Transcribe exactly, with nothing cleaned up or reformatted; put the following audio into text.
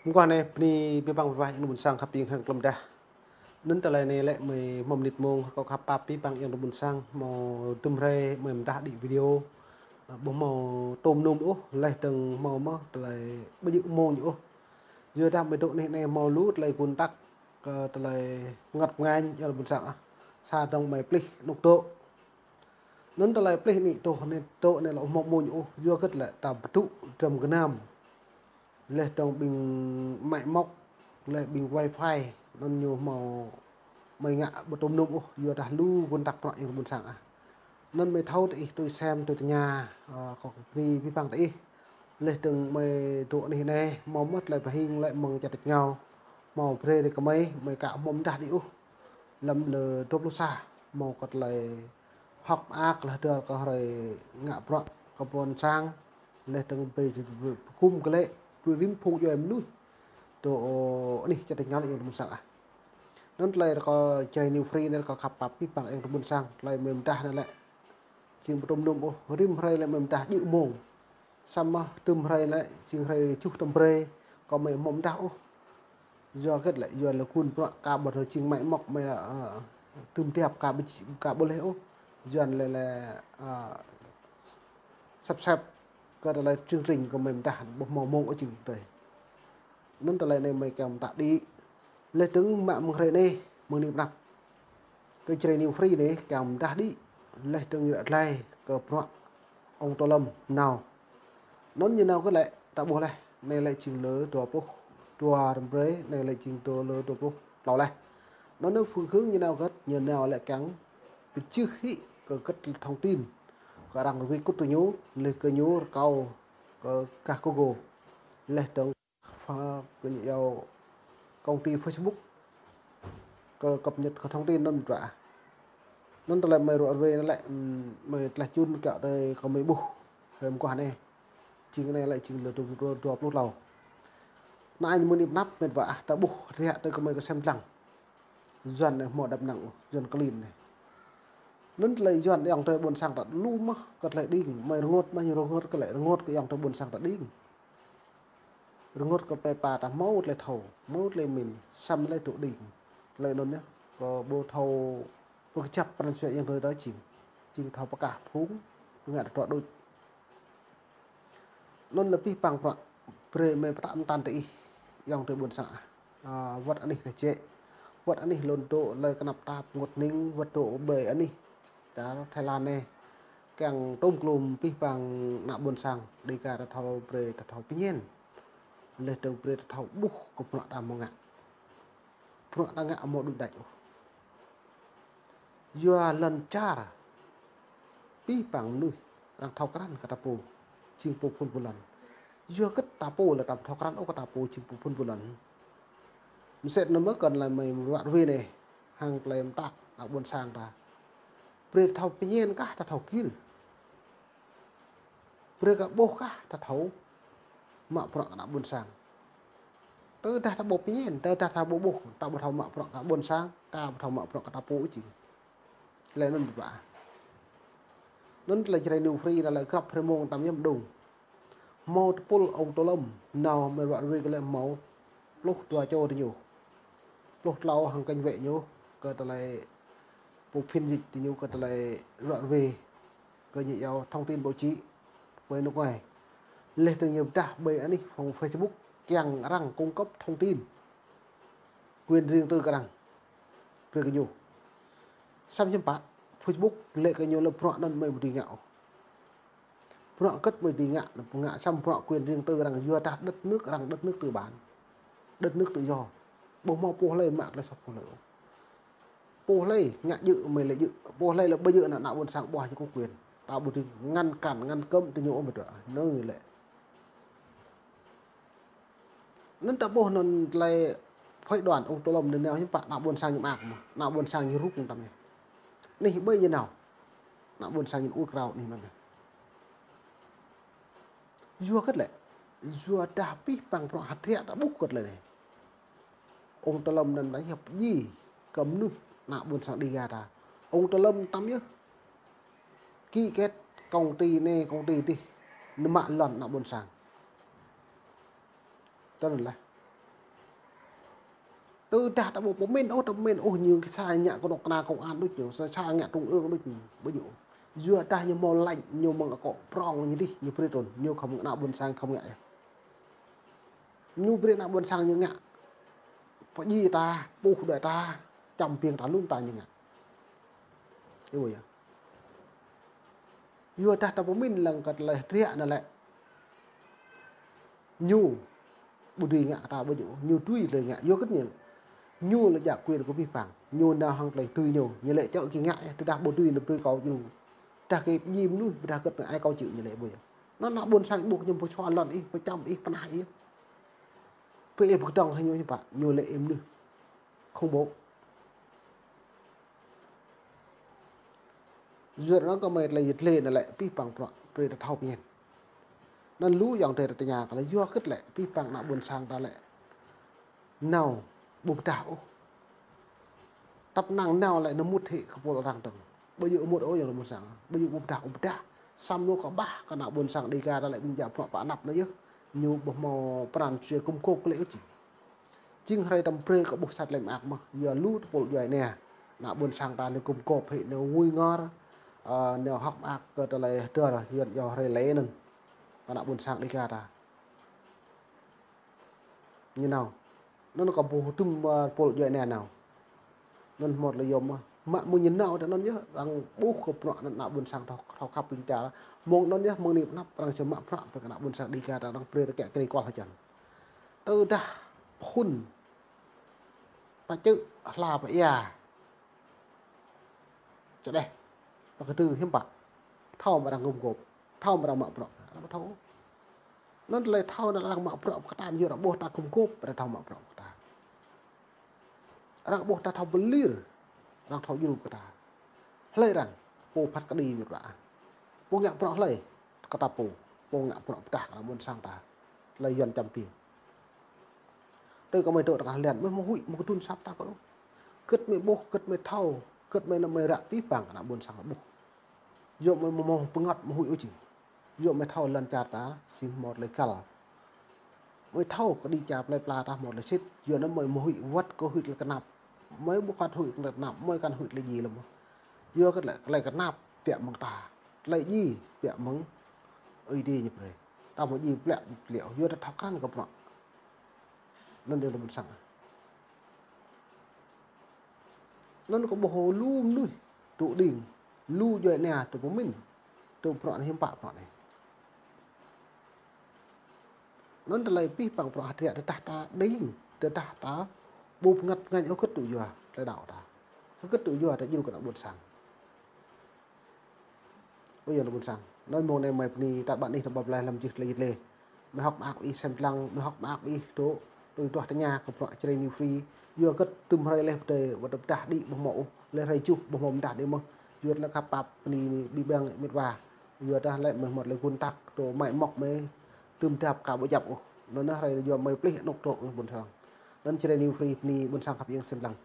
Mơguah anai, bơni abih bang pơrơbah ayŏng adơi ƀuôn sang khăp ƀing hăng klŏm đah. Anŭn tơlơi anai lĕ mơi hmâo mơnit mông, rơkâo khăp pap abih bang ayŏng adơi ƀuôn sang, hmâo dŭm hrơi mơi mơdah đĭ video. Ơ, ƀu hmâo tôm num ôh, laih dơ̆ng hmâo mơ̆ tơlơi ƀu djơ̆ mông ôh. Yua dah mơi dŏ anih anai hmâo lu tơlơi gun tăk, kơ tơlơi ngăt bơngañ ayŏng adơi ƀuôn sang ah. Sa dơ̆ng mơi plih anŭk dŏ. Anŭn tơlơi plih anai dŏ anai, dŏ anai lĕ ƀu hmâo mông ôh, yua hơget lĕ ta pơdŭ dram gơnam. Laih dơ̆ng ƀing mă mŏk, laih ƀing wifi, anŭn ñu hmâo mơi ngă ƀu tôm num ôh, yua dah lu gun tăk bruă ayŏng adơi ƀuôn sang ah. Anŭn mơi thâo tơ ih tui sem tui tơña, ơ, kâo bơni abih bang tơ ih. Laih dơ̆ng mơi dŏ anih anai, hmâo mơ̆ tơlơi pơhing lĕ mơ̆ng čar tač rơngiao. Hmâo brơi đĭ kơ mơi, mơi ka hmâo mơdah đĭ ôh. Lăm lơ dua pluh sa, hmâo kơ tơlơi hơ̆k mơak laih dơ̆ng kơ hrơi ngă bruă kơ ƀuôn sang, laih dơ̆ng ƀơi pơgum kơ lĕ, ƀơi rĭm phung djuai mơnuih. Dŏ anih čar tač rơngiao ayŏng adơi ƀuôn sang ah. Anŭn tơlơi rơkâo Jrai New Free anai rơkâo khăp pap abih bang ayŏng adơi ƀuôn sang, tơlơi mơi mơdah anai lĕ jing ƀu tôm num ôh, rĭm hrơi lĕ mơi mơdah djơ̆ mông. Samơ̆ dŭm hrơi lĕ, jing hrơi tơjuh tơm brơi, kâo mơi hmâo mơdah ôh. Yua hơget lĕ, yua lĕ gun bruă ka ƀu thâo jing mă mŏk mơi, ơ, dŭm tiap ka ƀu, ka ƀu laih ôh. Yua lĕ lĕ, ơ, sĕp sĕp kơ tơlơi tring tring kơ mơi mơdah ƀu hmâo mông ôh jing tơi. Anŭn tơlơi anai mơi kiăng mơtă đĭ. Laih dơ̆ng mă mơ̆ng hrơi anai, mơ̆ng anai pơnăp. Kơ Jrai New Free anai kiăng mơdah đĭ, laih dơ̆ng ră glai kơ bruă ông Tô Lâm nao. Anŭn ñu nao hơget lĕ, ta ƀuh laih, anai lĕ jing lơ dua pluh dua tơm brơi, anai lĕ jing dua lơ dua pluh klâo laih. Anŭn anai phương hướng ñu nao hơget, ñu nao lĕ kiăng pơjưh hĭ kơ hơget thông tin. Kơ arăng ruai kŭt tơ ñu, laih kơ ñu rơkâo kơ gah Google. Laih dơ̆ng pha kơ ñu yua công ty Facebook kơ cập nhật kơ thông tin anŭn ƀu djơ̆. Anŭn tơlơi mơi ruă ruai anŭn lĕ, ưm, mơi tơlơi čun kiăng tơi kơ mơi ƀuh. Hrơi mơguah anai. Jing anai lĕ jing lơ dua, dua, dua pluh klâo. Anai mơ̆ng anai pơnăp mĕt wa ah, ta ƀuh rơ̆k tơi kơ mơi kơsem lăng. Yuan anai hmâo đăp năng ôh, Yuan klin anai. Anŭn tơlơi Yuan ayŏng adơi ƀuôn sang ta lu mơ̆ kơ tơlơi đing, mơi rơngot mơ̆ ñu rơngot kơ lĕ, rơngot kơ ayŏng adơi ƀuôn sang ta đing. Rơngot kơ plơi pla ta hmâo tơlơi thâo, hmâo tơlơi min, samơ̆ lĕ dŏ đing. Tơlơi anŭn yơh, kơ ƀu thâo pơkơjăp pran jua ayŏng adơi ta jing. Jing thâo pơkah phung, pơngă tơdruă đôč. Anŭn lĕ abih bang bruă brơi mơi pơtă mơtăn tơ ih, ayŏng adơi ƀuôn sang ah. Ơ, wơ̆t anih tơčĕ. Wơ̆t anih lŏn dŏ lơi kơnăp tap ngot ning, wơ̆t dŏ ƀơi anih čar Thái Lan anai. Kiăng tôm klum abih bang ană ƀuôn sang, đĭ kơ ta thâo brơi ta thâo pơñen. Laih dơ̆ng brơi ta thâo ƀuh kơ bruă ta hmâo ngă. Bruă ta ngă hmâo đuaĭ đač ôh. Yua lŏn čar abih bang mơnuih arăng thâo krăn kơ ta pô, jing pô phun pô lŏn. Yua hơget ta pô lĕ ta thâo krăn ôh kơ ta pô jing pô phun pô lŏn. Mơsĕt anŭn mơ̆ kơ tơlơi mơi ruă ruai anai, hăng tơlơi mơtă ană ƀuôn sang ta. Brơi ta thâo pơñen kah ta thâo gir. Brơi kơ ƀuh kah ta thâo mă bruă kơ ană ƀuôn sang. Tơdah ta ƀu pơñen, tơdah ta ƀu ƀuh, ta ƀu thâo mă bruă kơ ƀuôn sang, ta ƀu thâo mă bruă kơ ta pô jing. Lĕ anŭn ƀă. Anŭn tơlơi Jrai New Free anai lĕ grăp hrơi mông tăm yơh mơđung. Hmâo tơpul ông Tô Lâm, nao mơi ruă ruai kơ lĕ hmâo pluh dua čô tơ ñu. Pluh klâo hăng cảnh vệ ñu, kơ tơlơi pô phiên dịch tơ ñu, kơ tơlơi ruă ruai, kơ ñu yua thông tin báo chí, ƀơi nước ngoài. Laih dơ̆ng ñu pơdah ƀơi anih phông Facebook, kiăng arăng cung cấp thông tin quyền riêng tư kơ arăng. Brơi kơ ñu. Samơ̆ hiư̆m pă, Facebook lĕ kơ ñu lĕ bruă anŭn mơi ƀu dưi ngă ôh. Bruă hơget mơi dưi ngă, ngă samơ̆ bruă quyền riêng tư arăng yua dah đất nước arăng đất nước tư bản. Đất nước tự do. Ƀu hmâo pô hlơi mă tơlơi soh pô hlơi ôh. Pô hlơi ngă djơ̆ mơi lĕ djơ̆. Pô hlơi lĕ ƀu djơ̆ ană, ană ƀuôn sang ƀuah ñu kơ quyền. Ta ƀu dưi ngăn cản, ngăn cấm tơ ñu ôh mơi dŏ. Anŭn lĕ. Anŭn ta ƀuh anŭn tơlơi phái đoàn ông Tô Lâm anŭn nao hiư̆m pă ană ƀuôn sang ñu mơak mơ̆. Ană ƀuôn sang ñu rŭk tăm yơh. Anih ƀơi ñu nao. Ană ƀuôn sang ñu ur krao anih anŭn yơh. Yua hơget lĕ. Yua dah abih bang bruă hơdră ta ƀuh hơget lĕ anai. Ông Tô Lâm anŭn lĕ hiăp djai kơ mơnuih ană ƀuôn sang Đêga ta. Ông Tô Lâm tăm yơh. Ký kết công ty anai, công ty adih. Nao mă lŏn ană ƀuôn sang. Tơl lah. Tơdah ta ƀu pơmĭn ôh, ta pơmĭn ôh, ñu sa ngă kơnuk kơna công an đôč ñu, sa, sa ngă trung ương đôč ñu, ƀu djơ̆. Yua dah ñu hmâo lĕ ñu mơ̆ng akŏ prŏng ñu dih, ñu brơi trŭn, ñu khŏm ană ƀôn sang khŏm ngă yơh. Ñu brơi ană ƀôn sang ñu ngă pơdjai ta, puh đuaĭ ta, čăm ƀiêng ta, lŏm ta ñu ngă. Ih ƀuh yơh. Yua dah ta pơmĭn lăng kơ tơlơi hơdră anŭn lĕ. Ñu ƀu dưi ngă kơ ta ƀu djơ̆, ñu tui tơlơi ngă, yua kơ ñu. Ñu lĕ djă quyền kơ abih bang, ñu nao hăng tơlơi tui ñu, ñu lĕ čŏk kơ ngă yơh, tơdah ƀu tui ñu brơi kâo djru. Dah kơ djim mơnuih, ƀôdah kơ ai kâo chịu ñu lĕ ƀu yơh. Anŭn ană ƀôn sang ƀuh ñu pơsua lŏn ih, pơčăm ih, pơnah ih. Pơ ih pơkơdơ̆ng hăng ñu hiư̆m pă, ñu lĕ ih mơnuih khủng bố. Yua anŭn kơ mơi tơlơi yit lĕ anŭn lĕ abih bang bruă brơi ta thâo pơñen. Anŭn lu ayŏng adơi ta tơña kơ lĕ yua hơget lĕ abih bang ană ƀôn sang ta lĕ nao ƀu pơdah ôh. Tăp năng nao lĕ nao mŭt hĭ kơ pôl arăng dơ̆ng. Ƀu djơ̆ mŭt ôh ayŏng adơi ƀôn sang. Ƀu djơ̆ ƀu pơdah ôh, pơdah. Samơ̆ kơ ƀah kơ ană ƀôn sang Dega ta lĕ ƀing djă bruă pơ anăp anai yơh. Ñu ƀu hmâo pran jua gum gôp kơ lĕ ôh jing. Jing hrơi tơm brơi kơ ƀuh sat lĕ mơak mơ̆n, yua lu tơpul djuai ania. Ană ƀôn sang ta nao gum gôp hĭ, nao ngui ngor, ơ, nao hơ̆k mơak kơ tơlơi hơdơr, yua, yua hrơi lĕ anŭn. Ană ƀôn sang Dega ta. Ñu nao. Anŭn kơ ƀuh tŭm, ơ, tơpul djuai ania nao. Anŭn hmâo tơlơi yôm mơ̆n. Mă mơ̆ng ñu nao tơ anŭn yơh, arăng ƀuh kơ bruă anŭn ană ƀôn sang thâo, thâo khăp ƀing čar. Mơ̆ng anŭn yơh, mơ̆ng anai pơ anăp arăng či mă bruă brơi kơ ană ƀôn sang Dega ta, arăng brơi tơkă kri kual hơjăn. Tơdah phŭn pơčư̆ hla pơia. Čơđeh. Pơkơdư hiư̆m pă. Thâo mă arăng gum gôp. Thâo mă arăng mă bruă. Arăng ƀu thâo. Anŭn tơlơi thâo anŭn arăng mă bruă pơkơtan yua arăng ƀuh ta gum gôp, arăng thâo mă bruă pơkơtan. Arăng ƀuh ta thâo pơlir, arăng thâo djru kơ ta. Hlơi arăng, pô phat kơđi mĕt wa. Pô ngă bruă hlơi, kơ ta pô, pô ngă bruă pơdah kơ ană ƀôn sang ta. Tơlơi Yuan čăm ƀing. Tui kơ mơi dŏ tơngah lăn, mơi mơ̆ huĭ, mơi kơdŭn sap ta kơ lu. Hơget mơi ƀuh, hơget mơi thâo, hơget mơi nao mơi ră abih bang kơ ană ƀôn sang ƀuh. Yua mơi mơ̆ mơ̆ pơngăt mơ̆ huĭ ôh jing. Yua mơi thâo lŏn čar ta, sĭt hmâo tơlơi găl. Mơi thâo kơđi čar plơi pla ta hmâo tơlơi sĭt, yua anŭn mơi mơ̆ huĭ wơ̆t kơ huĭ tơlơi kơnap. Mơi ƀu kăt huĭ tơlơi kơnap, mơi kăn huĭ tơlơi djai lơ̆m. Yua kơ tơlơi, tơlơi kơnap piă mơ̆ng ta, tơlơi djai piă mơ̆ng Ơi Adai ñu brơi. Ta mơ̆ djai plĕ plĕ, yua ta thâo krăn kơ bruă. Anŭn dêh lu ƀôn sang. Anŭn kơ ƀuh lu mơnuih, tŭ đing, lu djuai ania, tŭ pơmĭn, tŭ bruă anai hiư̆m pă bruă anai. Anŭn tơlơi abih bang bruă hơdră tơdah ta đing, tơdah ta ƀu pơngăt pơngañ ôh hơget tŭ yua, tơlơi đaŏ ta. Hơget tŭ yua ta djru kơ ană ƀôn sang. Ơ ayŏng adơi ƀôn sang. Anŭn mơ̆ng anai mơi bơni ta ƀă anih ta ƀuh laih lăm jih tơlơi yit lĕ. Mơi hơ̆k mơak ih sem lăng, mơi hơ̆k mơak ih dŏ, tui tuah tơña kơ bruă Jrai New Free. Yua hơget tŭm hrơi laih pơdơi, wơ̆t pơdah đĭ ƀu hmâo ôh, laih hrơi juh ƀu hmâo pơdah đĭ mơ̆n. Yua tơlơi khăp pap bơni ƀing ƀing mĕt wa. Yua dah lĕ mơi hmâo tơlơi gun tak, dŏ mơi mŏk mơi tŭm dap ka ƀu djăp ôh. Anŭn hrơi yua mơi plih anŭk dŏ ƀôn sang. Anŭn Jrai New Free bơni ƀôn sang khăp yang sem lăng.